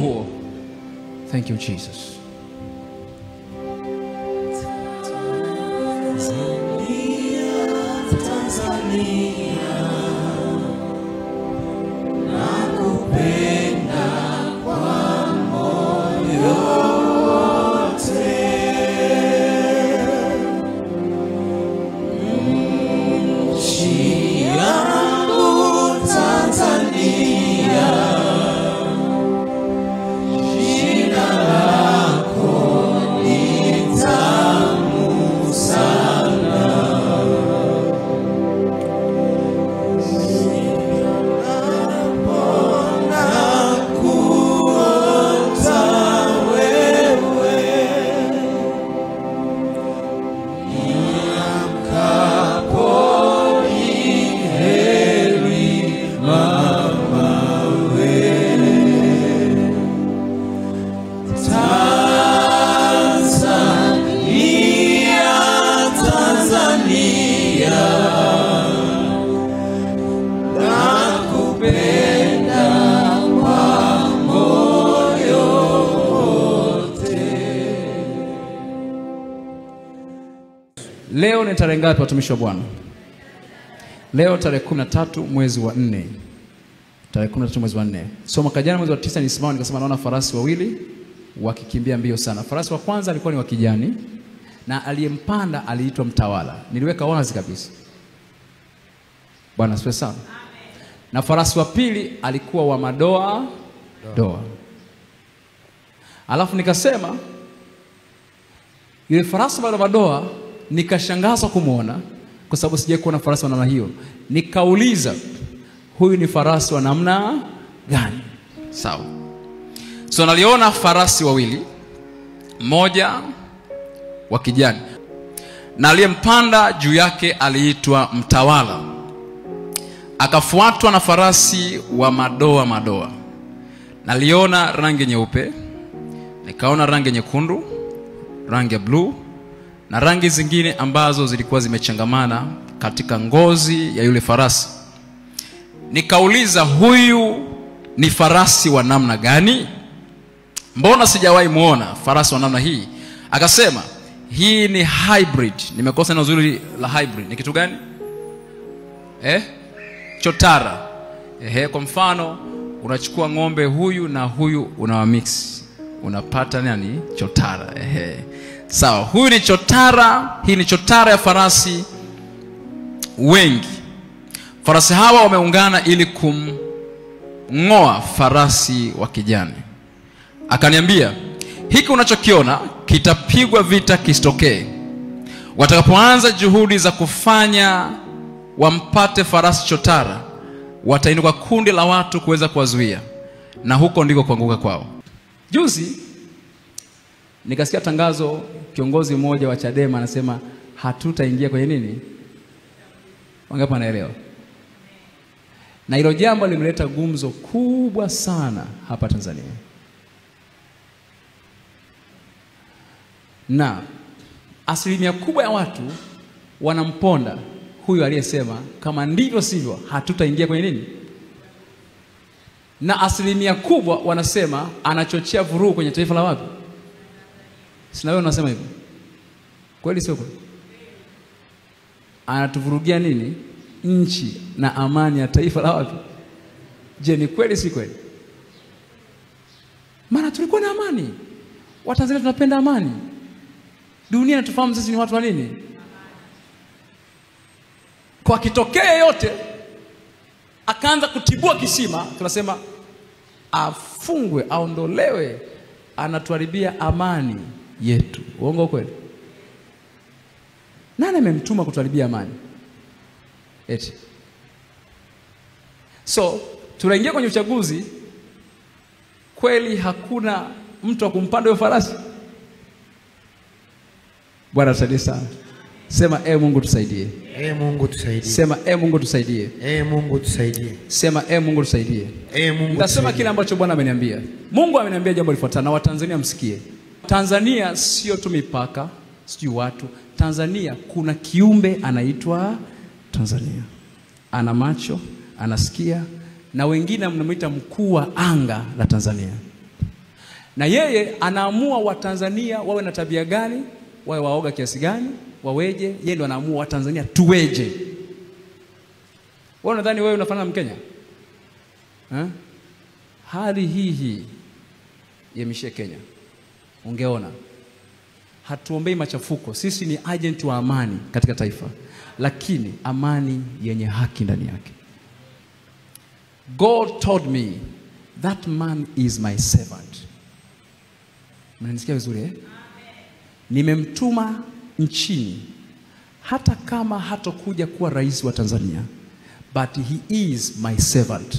Huo. Thank you Jesus. Tanzania, Tanzania, nakupenda kwa moyo wote. Nchi yangu Tanzania, jina lako ni tamu sana. Nakuota wewe, niamkapo ni heri mama we. Tanzania, Tanzania, nakupenda kwa moyo wote. Leo ni tarehe ngapi watumishi wa Bwana? Leo tarehe 13 mwezi wa 4. Tarehe 13 mwezi wa 4. So mwaka jana mwezi wa 9 nilisimama nikasema naona farasi wawili wakikimbia mbio sana. Farasi wa kwanza alikuwa ni wa kijani na aliyempanda aliitwa Mtawala. Niliweka wazi kabisa. Bwana asifiwe sana. Na farasi wa pili alikuwa wa madoa doa. Alafu nikasema yule farasi wa madoa nikashangazwa kumuona kwa sababu sijawahi kuona farasi wa namna hiyo. Nikauliza huyu ni farasi wa namna gani? Sawa. So naliona farasi wawili, mmoja wa kijani na aliyempanda juu yake aliitwa Mtawala, akafuatwa na farasi wa madoa madoa. Naliona rangi nyeupe, nikaona rangi nyekundu, rangi ya blue na rangi zingine ambazo zilikuwa zimechangamana katika ngozi ya yule farasi. Nikauliza huyu ni farasi wa namna gani? Mbona sijawahi muona farasi wa namna hii? Akasema hii ni hybrid. Nimekosa neno zuri la hybrid. Ni kitu gani? Chotara. Kwa mfano unachukua ng'ombe huyu na huyu unawamix, unapata nani? Chotara. Sawa, huyu ni chotara, hii ni chotara ya farasi wengi. Farasi hawa wameungana ili kumngoa farasi wa kijani. Akaniambia, hiki unachokiona kitapigwa vita kisitokee. Watakapoanza juhudi za kufanya wampate farasi chotara, watainuka kundi la watu kuweza kuwazuia, na huko ndiko kuanguka kwao. Juzi nikasikia tangazo, kiongozi mmoja wa Chadema anasema hatutaingia kwenye nini? Wangapi wanaelewa? Na hilo jambo limeleta gumzo kubwa sana hapa Tanzania. Na asilimia kubwa ya watu wanamponda huyu aliyesema kama ndivyo sivyo hatutaingia kwenye nini? Na asilimia kubwa wanasema anachochea vurugu kwenye taifa la wapi? Sina wewe unasema hivyo. Kweli sio kweli? Anatuvurugia nini? Nchi na amani ya taifa la wapi? Je, ni kweli si kweli? Maana tulikuwa na amani. Watanzania tunapenda amani. Dunia inatufahamu sisi ni watu wa nini? Kwa kitokea yote akaanza kutibua kisima, tunasema afungwe, aondolewe, anatuharibia amani yetu. Uongo kweli? Nani amemtuma kutuharibia amani? Eti. So, tunaingia kwenye uchaguzi, kweli hakuna mtu wa kumpanda huyo farasi? Bwana tusaidie sana. Sema Mungu tusaidie. Mungu tusaidie. Sema Mungu tusaidie. Mungu tusaidie. Sema Mungu tusaidie. Mungu. Nitasema kile ambacho Bwana ameniambia. Mungu ameniambia jambo lifuatalo na Watanzania msikie. Tanzania sio tu mipaka, sio watu. Tanzania kuna kiumbe anaitwa Tanzania. Ana macho, anasikia, na wengine mnamuita mkuu wa anga la Tanzania. Na yeye anaamua Watanzania wawe na tabia gani, wawe waoga kiasi gani, waweje. Yeye ndo anaamua Watanzania tuweje. Wewe unadhani wewe unafanana na Mkenya? Eh? Hali hii ihamishie Kenya, ungeona. Hatuombei machafuko, sisi ni agent wa amani katika taifa, lakini amani yenye haki ndani yake. God told me that man is my servant. Mnanisikia vizuri eh? Nimemtuma nchini hata kama hatokuja kuwa rais wa Tanzania, but he is my servant.